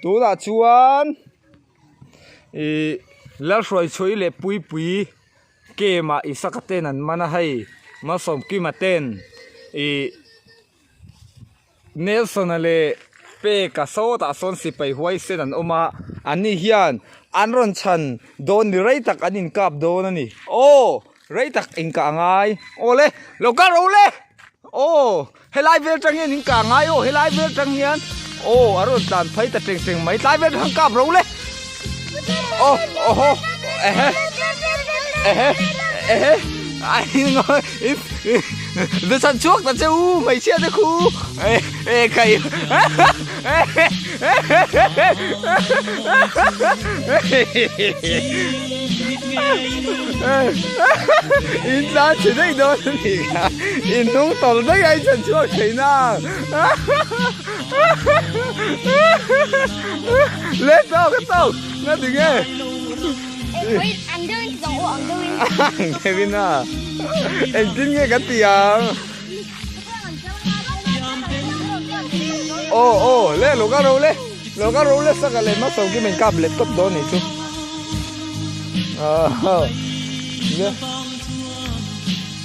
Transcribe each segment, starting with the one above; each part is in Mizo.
Tunah chuan ih Lalhruaichhuaii leh Puipuii game ah Isaka ten an man a hei Malsawmkima ten ih Nelson-a leh Peka sawtah sawn sipai huaisen an awm a, anni hian an rawn chhan dawn ni rei tak an inkap dawn a ni. Aw! Rei tak inkah a ngai. Aw le! Lo kal ro le! Aw! Helai vel tang hian inkah a ngai aw, helai vel tang hian aw a rawn tlan phei ta teng teng mai, tlai vel tang kap ro le! Aw! Awhaw! Ehe! Ehe! Ehe! Ze chhan chhuak ta che u hmeichhia te khu e kai in tlan chhe daih dawn a ni kha in hnung tawlh daih a in chhan chhuak thei na let tawk a tawk na ding e. Ang deuhin ti zawng aw ang deuhin. Ang deuhin a. Engtin nge kan ti ang? Aw aw le lo ka ro le lo ka ro le saka le ma so ki min kap let top dawn ni chu. Ah. Le.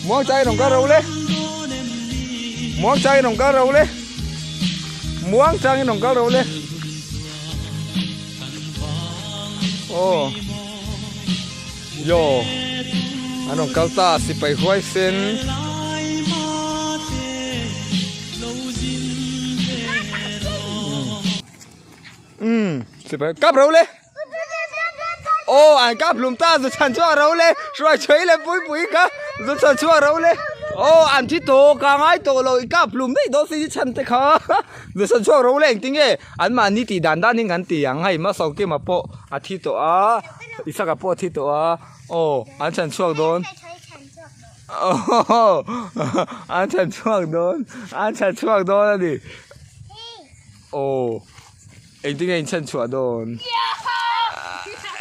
Muang chai rong ka ro le. Muang chai rong ka ro le. Muang chang rong ka ro le. Aw yo an rawn kal ta sipai huai sen umm sipai kap ro le aw an kap hlum ta zu chhan chhuak ro le hruai chhuai le pui pui kha zu chhan chhuak ro le aw an thi tawh ka ngai tawh lo i kap hlum daih dawn si chhan te kha zu chhan chhuak ro le engtin nge. An mahni tih dan dan in kan ti ang hei Masawkima pawh a thi tawh a Isaka pawh a thi tawh a aw an chhan chhuak dawn aw an chhan chhuak dawn an chhan chhuak dawn a ni aw engtin nge in chhan chhuah dawn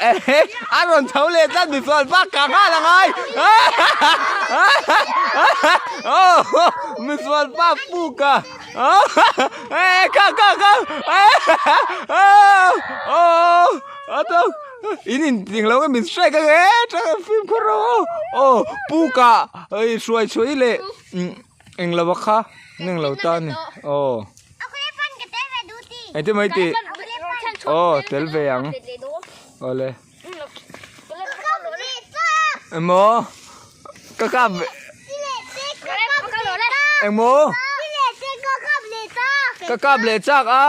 ehe a rawn tho leh tlat misual bak ka nghal ang ai aw misual pa puk a. Ê kha kha kha in in ding lo min strike ang e tang fim khur ro aw puka ei hruai chhui leh eng lo kha neng lo ta ni aw engtin mai ti aw tel ve ang awle emaw ka kap engmaw ka kap leh chak a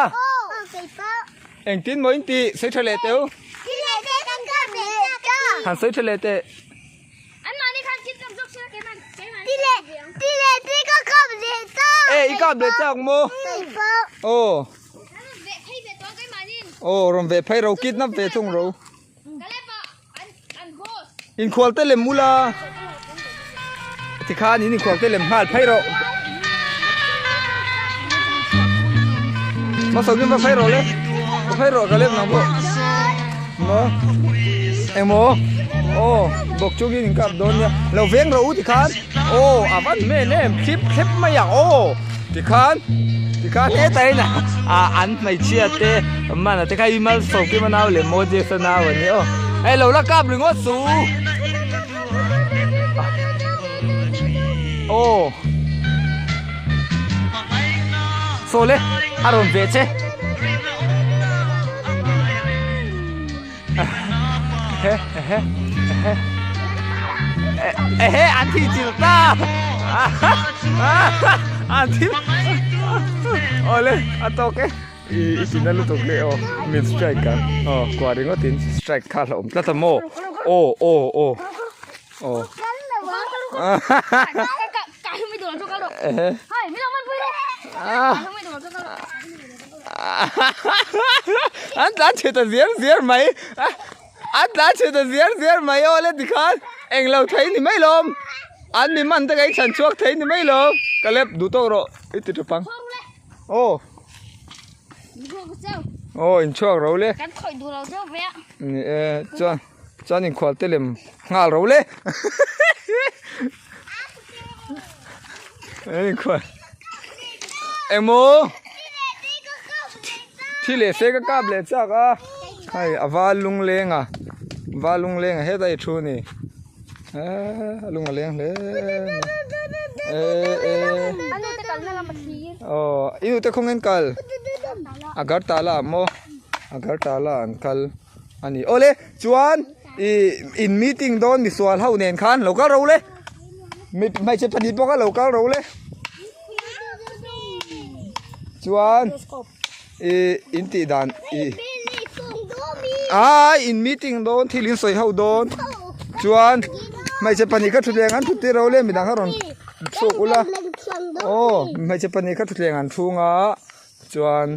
engtin maw in tih sawi tha leh teu han sawi tha leh teh e i kap leh chak maw aw Aw rawn ve phei ro kidnap ve thung ro. Inkhual te lem ula. Tikhan in inkhual te lem nghal phei rawh. Hmasawkin va phei rawh le. Va phei rawh ka lem nang pawh. Maw? Engmaw? Aw bawk chungin in kap dawn nia. Lo veng rawh u tikhan. Aw a van hmel em thlip thlep mai ang aw tikhan tikhan hetah hian ah an hmeichhia te mana te kha i malsawmkima nau leh Moses-a nau an ni aw hei lo la kap ringawt suh aw saw le a rawn ve che. Ehe an thi chil ta an thi awle a tawk e i ti na lutuk hle aw min strike a aw kua ringawt in strike kha hlauhawm tlat a maw aw aw aw aw ehe An tlan chhe ta ziar ziar mai an tlan chhe ta ziar ziar mai aw le tikhan englo thei ni mai lawm an mi man te ka in chhan chhuak thei ni mai lawm ka lep duh tawk rawh i ti tha pang aw aw in chhuak ro le ni e chuan chuan inkhual te lem nghal ro le inkhual engmaw. Thi leh se ka kap leh chak a hei a val lungleng a val lungleng a heta i thu a ni eee a lung a leng hle mai eh eh aw i nute khawngin kal agartala ah maw agartala an kal a ni awle chuan ih in meeting dawn misual ho nen khan lo kal ro le hmeichhe pahnih pawh kha lo kal ro le chuan ih in tih dan ih ai in meeting dawn thil in sawi ho dawn chuan hmeichhe pahnih kha thutthleng an thut tir ro le midang kha rawn chhuak ula aw hmeichhe pahnih kha thutthleng an chhung a chuan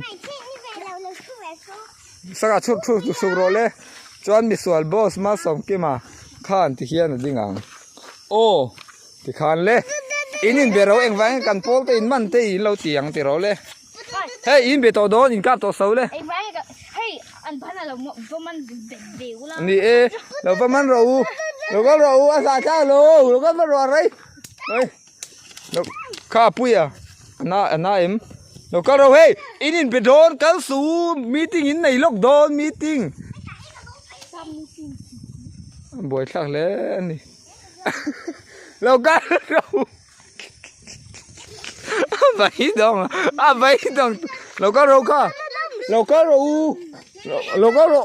sangha chhuk chhuk chhuk rawh le chuan misual boss Malsawmkima khan ti hian a ding ang aw tikhan le in inbe ro engvangin kan pawl te in man te in lo ti ang ti rawh le hei in be tawh dawn in kap tawh so le ni e lo va man rawh u lo kal rawh u a zah thlak lo lo kal man rawh a rei Kha puia a na a na em lo kal ro hei in in be dawn kal su meeting in nei lawk dawn meeting a buai thlak hle a ni lo kal ro a vai dawng a vai dawng lo kal ro kha lo kal ro u lo kal ro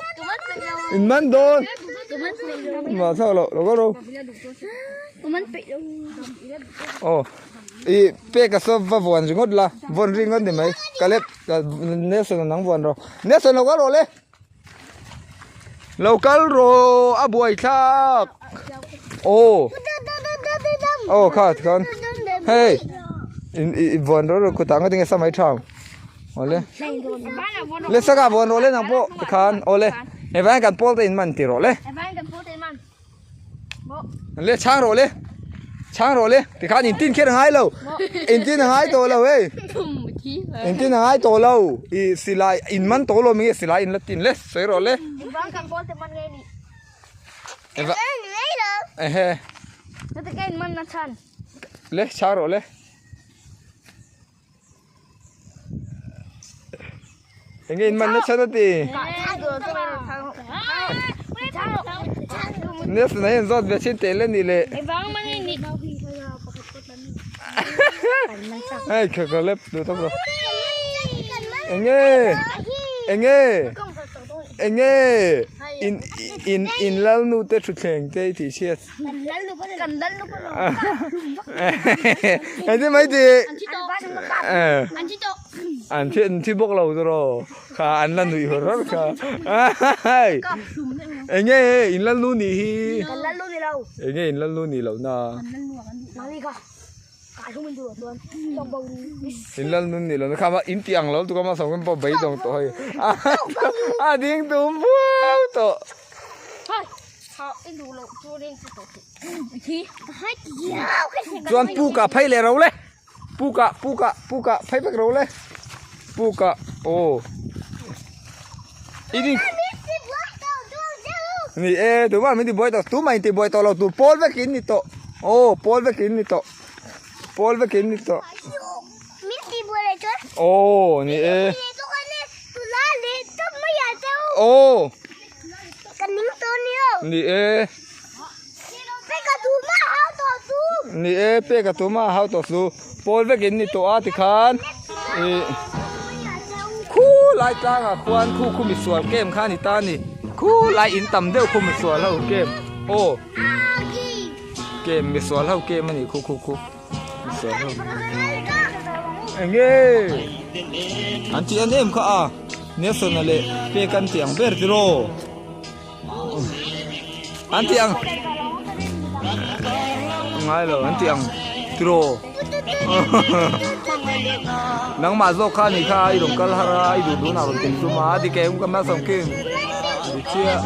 in man dawn ma thlak lo lo kal ro. Aw ih pek a saw va vuan ringawt la vawn ringawt ni mai Caleb Nelson a nang vuan rawh Nelson lo kal rawh le lo kal rawh a buai thlak aw aw kha tikhan hei i vuan rawh rawh kutah ngawt enge samai tha ang awle le saka vuan rawh le nang pawh tikhan awle hei vaiin kan pawl te in man ti rawh le. Le chhang rawh le chhang rawh le tikhan in tin kher a ngai lo in tin a ngai tawh lo hei in tin a ngai tawh lo i silai in man tawh lo mi silai in la tin le sawi rawh le ehe le chhang rawh le. Enge in man nasa na ti. Nelson a hian zawt ve chin teh le ni le. Hei kha ka lep duh tak lo. Enge enge enge in in in lalnu te thutthleng te i tih chhiat. Engtin mai ti an thi an thi bawk lo chu raw kha an la nuih hawr hawr kha enge in lal nu nih hi enge in lal nu nih loh na in lal nu nih loh na kha in tih ang lo lutuk a mahse pawh beidawng tawh hei a ding tum buau tawh. Chuan pukah phei leh ro le pukah pukah pukah phei vek ro le pukah aw i ni e tumah min ti buai tawh tumah in ti buai tawh lo tur pawl vek in ni tawh aw pawl vek in ni tawh pawl vek in ni tawh aw ni e aw. Ka ning tawh ni o. Ni e. Pek a tum a hau tawh su. Ni e pek a tum a hau tawh su. Pawl vek in ni tawh a tikhan i khu lai tlang ah khuan khu khu misual kem kha a ni ta a ni. Khu lai in tam deuh khu misual ho kem aw kem misual ho kem a ni khu khu khu misual ho. Enge an tih an em kha a. Nelson a leh pek an tih ang ber tiraw an tih ang ngai lo an tih ang tiraw nangmah zawk kha ni kha i rawn kal har a i duh dun a rawn tum tum a dik em ka Malsawm Kim dik chiah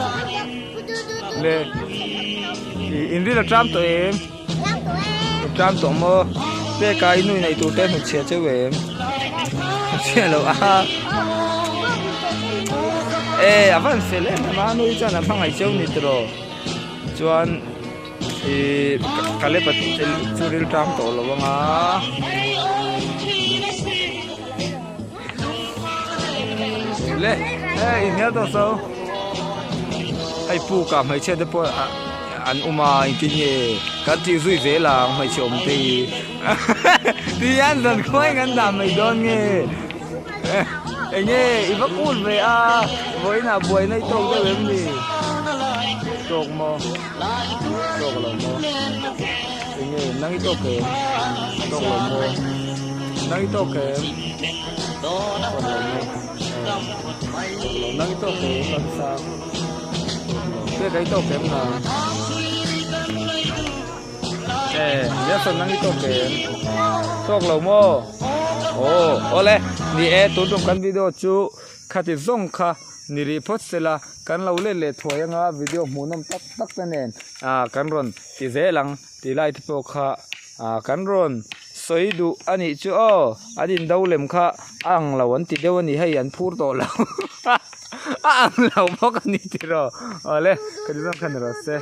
le in ril a tram tawh em tram tawh maw peka i nui nei tur te hnutchhiah cheu em hnutchhiah loh a e a van fel em em a nui chuan a hmangaih cheu ni tiraw chuan ih Caleb a chu ril tang tawh lo anga. Le e inhnial tawh so. Hei puk ah hmeichhia te pawh an awm a engtin nge kan tih zui zel ang hmeichhe awm te hi. Ti hian zan khawi kan dah mai dawn nge. Enge i va kul ve a vawiinah buaina i tawk deuh em ni? Tawk maw? Tawk lo maw? Enge nang i tawk em? Tawk lo maw? Nang i tawk em? Tawk lo maw? Tawk lo nang i tawk em? Kan sang. Tawk lo. Peka i tawk em nang? E Nelson nang i tawk em? Tawk lo maw? Aw awle ni e tun tum kan video chu khati zawng kha ni rih phawt sela kan lo let leh thuai anga video hmuhnawm tak tak te nen ah kan rawn ti zel ang tih lai te pawh kha ah kan rawn sawi duh a nih chu aw an in do lem kha a ang lo an ti deuh a ni hei an phur tawh lo a ang lo bawk a ni tiraw awle khati zawng kha ni rawh se.